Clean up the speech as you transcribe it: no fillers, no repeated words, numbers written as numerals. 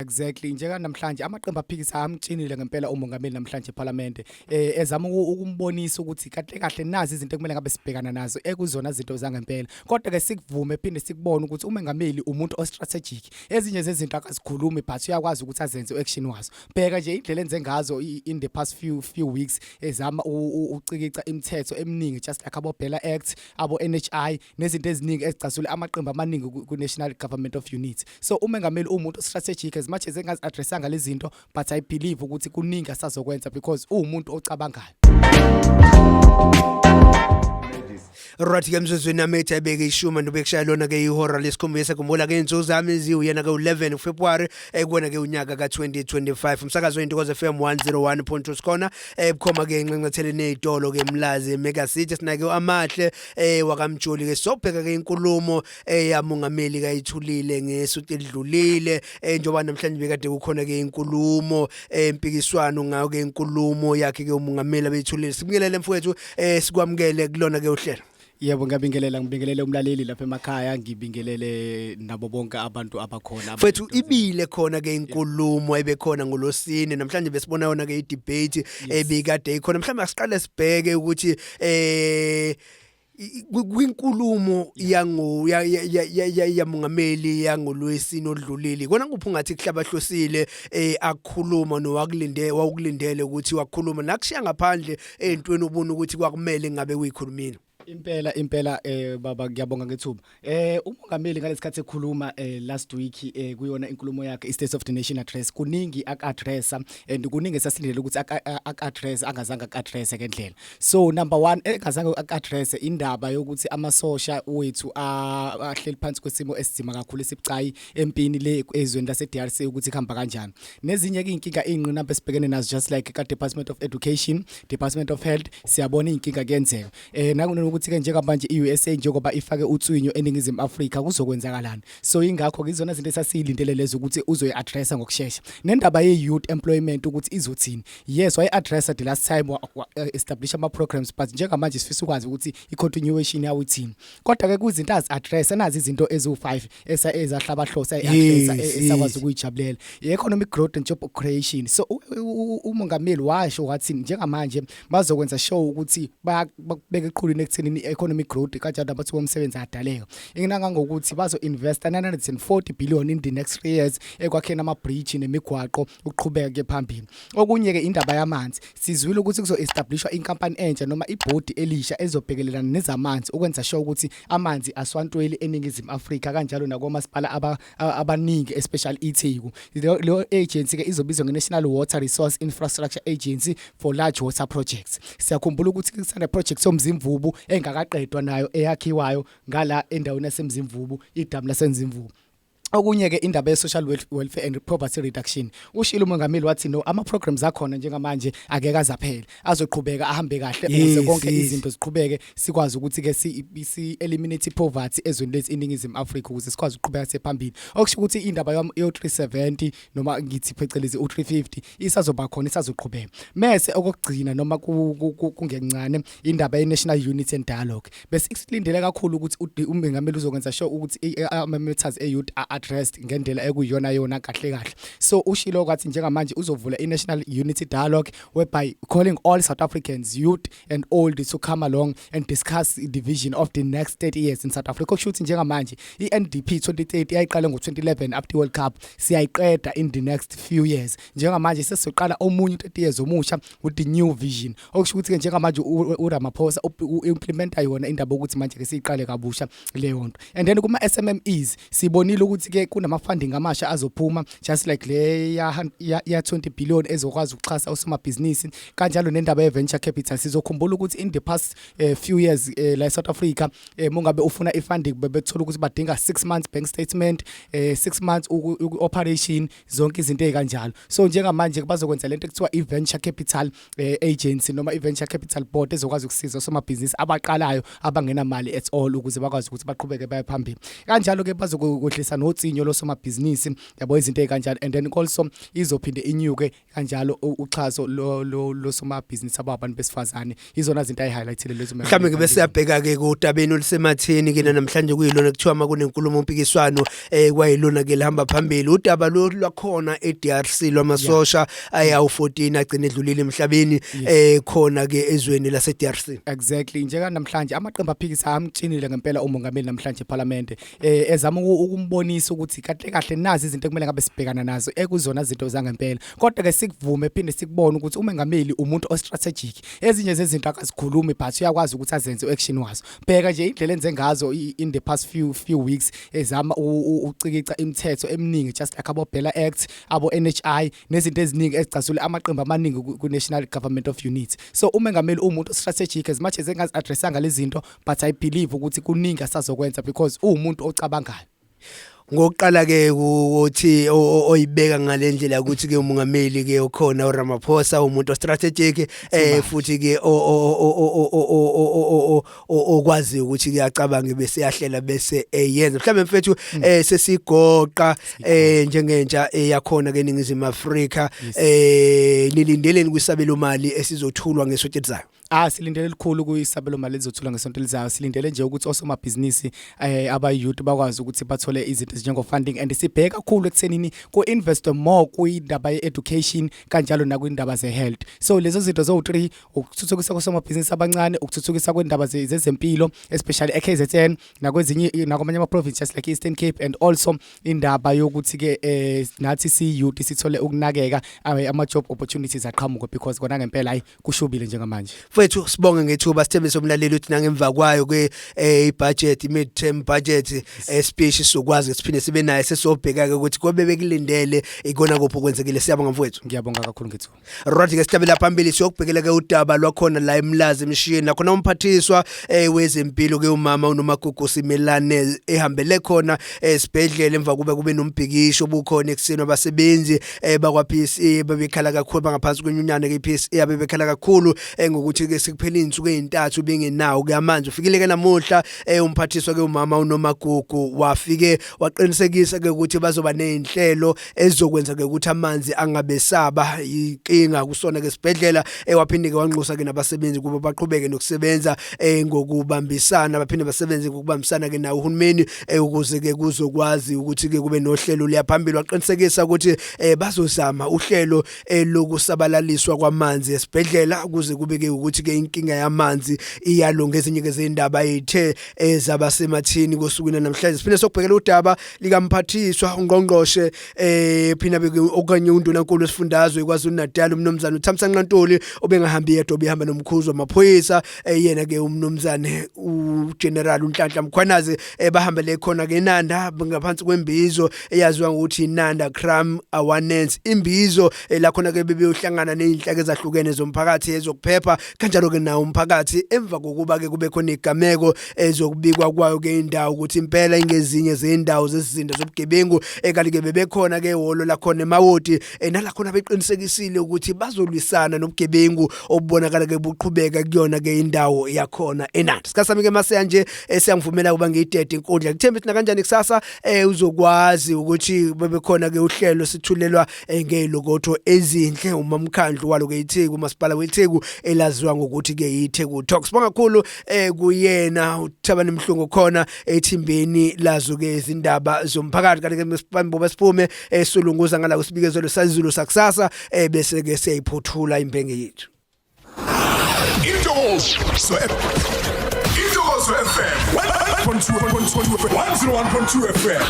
Exactly, njenganamhlanje amaqembu aphikisa amtshinile ngempela umongameli namhlanje eParliament, ezama ukumbonisa ukuthi kahle kahle nazi izinto ekumele ngabe sibhekana nazo ekuzona izinto zangempela. Kodwa ke sikuvume phinde sikubone ukuthi umengameli umuntu o-strategic, ezinye zezinto akazikhulumi but uyakwazi ukuthi azenze action wazo. Bheka nje indlela enze ngazo in the past few weeks, ezama ucikica imithetho eminingi, just like abo BELA Act, abo NHI nezinto eziningi ezicasule amaqembu amaningi ku National Government of Unity. So umengameli umuntu strategic, as much as engazi addressanga lezi zinto, but I believe ukuthi kuningi asazokwenza because uwumuntu ocabangayo. Right ke, mzuzwini namethe ebeke 10 ndobe kushaya lona ke ihora lesikhombisa. Khumbula ke insuku zami ziwuyena ke 11 February ekuwena ke unyaka ka2025. Umsakazo weNtokozo FM 101.2, sikhona ebukhoma ke enxenxetheleni ezitolo ke Mlazi Mega City. Sinake amahle wakaMjoli ke, sobheka ke inkulumo eyamongameli kayithulile ngesonto elidlulile, njengoba namhlanje bekade kukhona ke inkulumo empikiswano ngayo ke inkulumo yakhe ke umongameli abeyithulile. Sibingelele mfowethu, sikwamukele kulona ke uhlelo. Yebo, ngiyabingelela, ngibingelele umlaleli lapha emakhaya, ngibingelele nabo bonke abantu abakhona. Mfethu, ibile khona ke inkulumo ebekhona ngolosine, namhlanje besibona yona ke i-debate ebikade ikhona. Mhlawumbe asiqale sibheke ukuthi kwinkulumo yango yamongameli yangolwesine odlulile, kona kuphi ungathi kuhlabahlosile akukhuluma nowakulinde wawukulindele ukuthi wakhuluma nakushiya ngaphandle ezintweni ubona ukuthi kwakumele ngabe kuyikhulumile? Impela impela, baba, ngiyabonga ngethuba. Umongameli ngalesikhathi ekhuluma last week kuyona inkulumo yakhe, i-State of the Nation Address, kuningi ak-addressa and kuningi esasilindele ukuthi ak-address angazange ak-address ngendlela. So number 1 engazange ak-address, indaba yokuthi amasosha wethu ahleli phansi kwesimo esizima kakhulu esibucayi empini le ezweni lase DRC, ukuthi kuhamba kanjani. Nezinye ke inkinga, ingqinamba esibhekene nazo, just like ka Department of Education, Department of Health, siyabona inkinga kuyenzeka. Nakunokuthi ke njengamanje iUSA njengoba ifake utswinyo eNingizimu Afrika, kuzokwenzakalani? So ingakho ke izona izinto esasiyilindele lezo ukuthi uzoyi-addressa ngokushesha. Nendaba ye-youth employment ukuthi izothini. Yes, wayi-addressa the last time, wa establish ama programs, but njengamanje sifisa ukwazi ukuthi i-continuation yawo ithini. Kodwa ke kuzinto azi-addressa, nazi izinto eziwu5 esa ezahlabahlosa ayi-addressa esakwazi ukuyijabulela. I-economic growth and job creation. So umongameli washo wathi njengamanje bazokwenza sure ukuthi bakubeka eqhulwini ekuthenini i-economic growth kanjalo namathuba omsebenzi adaleka. Ingangangokuthi bazo investa 940 billion in the next 3 years ekwakheni ama bridge nemigwaqo ukuqhubeka ke phambili. Okunye ke indaba yamanzi, sizwile ukuthi kuzo establishwa inkampani entsha noma ibhodi elisha ezobhekelelana nezamanzi ukwenza sure ukuthi amanzi aswantweli eNingizimu Afrika kanjalo nakomasipala abaningi, especially iTheku. Leyo agency ke izobizwa nge-National Water Resource Infrastructure Agency for large water projects. Siyakhumbula ukuthi kusana project soMzimvubu engakaqedwa nayo eyakhiwayo ngala endaweni yaseMzimvubu, idamu laseMzimvubu. Okunye ke indaba ye-social welfare and poverty reduction. Ushilo umongameli wathi no, ama programs akhona njengamanje akeke azaphela, azoqhubeka ahambe kahle ukuze konke izinto ziqhubeke, sikwazi ukuthi ke si eliminate poverty ezweni lethu iNingizimu Afrika ukuze sikwazi ukuqhubeka siphambili. Okusho ukuthi indaba yo 370 noma ngithi phecelezi u350 isazoba khona, isazoqhubeka. Mese okugcina noma kungencane, indaba ye National Unity and Dialogue. Bese silindele kakhulu ukuthi umengameli uzokwenza sure ukuthi ama matters e youth are addressed ngendlela ekuyiyona yona kahle kahle. So ushilo kwathi njengamanje uzovula i National Unity Dialogue, whereby calling all South Africans, youth and old, to come along and discuss the vision of the next 30 years in South Africa. Okusho ukuthi njengamanje i-NDP 2030 yayiqala ngo-2011 after World Cup, siyayiqeda in the next few years. Njengamanje sesizoqala omunye 30 years omusha with the new vision. Okusho ukuthi ke njengamanje uRamaphosa u-implementa yona indaba ukuthi manje ke siyiqale kabusha leyo nto. And then kuma SMMEs sibonile ukuthi ke kunama funding amasha azophuma, just like le ya 20 billion ezokwazi ukuxhasa osomabhizinisi, kanjalo nendaba ye venture capital. Sizokhumbula ukuthi in the past few years la eSouth Africa, mungabe ufuna ifunding bebethola ukuthi badinga 6 months bank statement, 6 months operation, zonke izinto ezikanjalo. So njengamanje bazokwenza lento ekuthiwa i-venture capital agency noma i-venture capital board ezokwazi ukusiza osomabhizinisi abaqalayo abangenamali at all ukuze bakwazi ukuthi baqhubeke baye phambili. Kanjalo ke bazokwehlisa notswinyo. utsinyo losomabhizinisi, yabo, izinto ezikanjalo. And then also izophinde inyuke kanjalo uxhaso lo losomabhizinisi ababantu besifazane. Izona zinto ayi-highlightile lezo. Mhlawumbe ke besiyabheka ke kudabeni olusematheni ke namhlanje, kuyilona kuthiwa makunenkulumo mpikiswano kwayilona ke lihamba phambili, udaba lwakhona eDRC lwamasosha ayawu14 agcine edlulile emhlabeni khona ke ezweni lase DRC. Exactly, njenga namhlanje amaqembu aphikisa amtshinile ngempela umongameli namhlanje eParliament, ezama ukumbonisa ukuthi kahle kahle nazi izinto ekumele ngabe sibhekana nazo ekuzona izinto zangempela. Kodwa ke sikuvume phinde sikubone ukuthi umengameli umuntu o-strategic. Ezinye zezinto akazikhulumi, but uyakwazi ukuthi azenze action wazo. Bheka nje indlela enze ngazo in the past few weeks, ezama ucikica imithetho eminingi, just like abo BELA Act, abo NHI, nezinto eziningi ezicasule amaqembu amaningi ku National Government of Unity. So umengameli umuntu strategic. As much as engazi addressanga lezi zinto, but I believe ukuthi kuningi asazokwenza because uwumuntu ocabangayo. Ngokuqala ke ukuthi oyibeka ngalendlela ukuthi ke umongameli ke ukhona uRamaphosa umuntu strategic, futhi ke okwazi ukuthi ke acabange bese yahlela bese eyenza. Mhlawumbe mfethu, sesigoqa njengentsha eyakhona ke eNingizimu Afrika, nilindeleni kwisabelo mali esizothulwa ngesonto elizayo? Ah, silindele elikhulu kuyisabelo mali ezizothulwa ngesonto elizayo. Silindele nje ukuthi osomabhizinisi abayouth bakwazi ukuthi bathole izinto ezinjengo funding, and sibheka kakhulu ekuthenini ku invest more kwindaba ye-education kanjalo nakwindaba ze-health. So lezo zinto zo3, ukuthuthukisa kosomabhizinisi abancane, ukuthuthukisa kwendaba zezempilo, especially eKZN nakwezinye nakwamanye ama provinces like Eastern Cape, and also indaba yokuthi ke nathi si youth sithole ukunakeka, ama job opportunities aqhamuke, because kona ngempela hayi kushubile njengamanje. Mfethu, sibonge ngethuba. Sithembise umlaleli ukuthi nangemva kwayo ke ibudget, mid-term budget speech, sizokwazi siphinde sibe naye, sesobheka ke ukuthi kobe bekulindele ikona kuphi okwenzekile. Siyabonga, mfowethu. Ngiyabonga kakhulu ngethuba. Right ke, sihlabela phambili siyokubhekela ke udaba lwakhona la eMlazi emshini, nakhona umphathiswa wezempilo ke umama uNomagugu Simelane ehambele khona esibhedlela emva kube nombhikisho obukhona ekuseni. Abasebenzi bakwa PSA babekhala kakhulu, bangaphansi kwenyunyana ke PSA, abebekhala kakhulu ngokuthi ke sekuphela izinsuku ezintathu bengenawo ke amanzi. Ufikile ke namuhla umphathiswa ke umama uNomagugu, wafike waqinisekisa ke ukuthi bazoba nezinhlelo ezizokwenza ke ukuthi amanzi angabe saba inkinga kusona ke sibhedlela. Waphinde ke wanxusa ke nabasebenzi kuba baqhubeke nokusebenza ngokubambisana, baphinde basebenze ngokubambisana ke nawo uhulumeni ukuze ke kuzokwazi ukuthi ke kube nohlelo liyaphambili. Waqinisekisa ukuthi bazozama uhlelo lokusabalaliswa kwamanzi esibhedlela ukuze kube ke ukuthi ke inkinga yamanzi iyalunga. Ezinye ke zendaba ezithe ezabasemathini kosukwini namhlanje, siphinde sokubhekela udaba likamphathiswa ungqongqoshe phina beke okanye undunankulu wesifundazwe KwaZulu Natal, umnumzane uThamsanqa Ntuli, obengahambi yedwa, obehamba nomkhuzi wamaphoyisa, yena ke umnumzane uGeneral uNhlanhla Mkhwanazi. Bahambele khona ke eNanda ngaphansi kwembizo eyaziwa ngokuthi Nanda Crime Awareness imbizo, la khona ke bebeyohlangana nezinhlaka ezahlukene zomphakathi, ezokuphepha kanjalo ke nawo umphakathi, emva kokuba ke kube khona igameko ezokubikwa kwayo ke indawo ukuthi impela ingezinye zezindawo zesizinda zobugebengu. Kanti ke bebekhona ke ehholo lakhona eMawoti, nala khona beqinisekisile ukuthi bazolwisana nobugebengu obubonakala ke buqhubeka kuyona ke indawo yakhona eNanda. Sikasami ke maseya nje siyangivumela ukuba ngiyidede inkundla. Ngithemba ukuthi nakanjani kusasa uzokwazi ukuthi bebekhona ke uhlelo sithulelwa ngezilokotho ezinhle umamkhandlu walo ke iTheku, umasipala weTheku, elaziwa ngokuthi ke iTheku Talks. Sibonga kakhulu kuyena uThabani Mhlungu khona ethimbeni lazo ke izindaba zomphakathi. Kanti ke mesibambo siphume esulunguza ngala kusibikezelo sazulu sakusasa, bese ke siyayiphothula imbenge yethu. Intokozo FM 1.2.2 101.2 FM.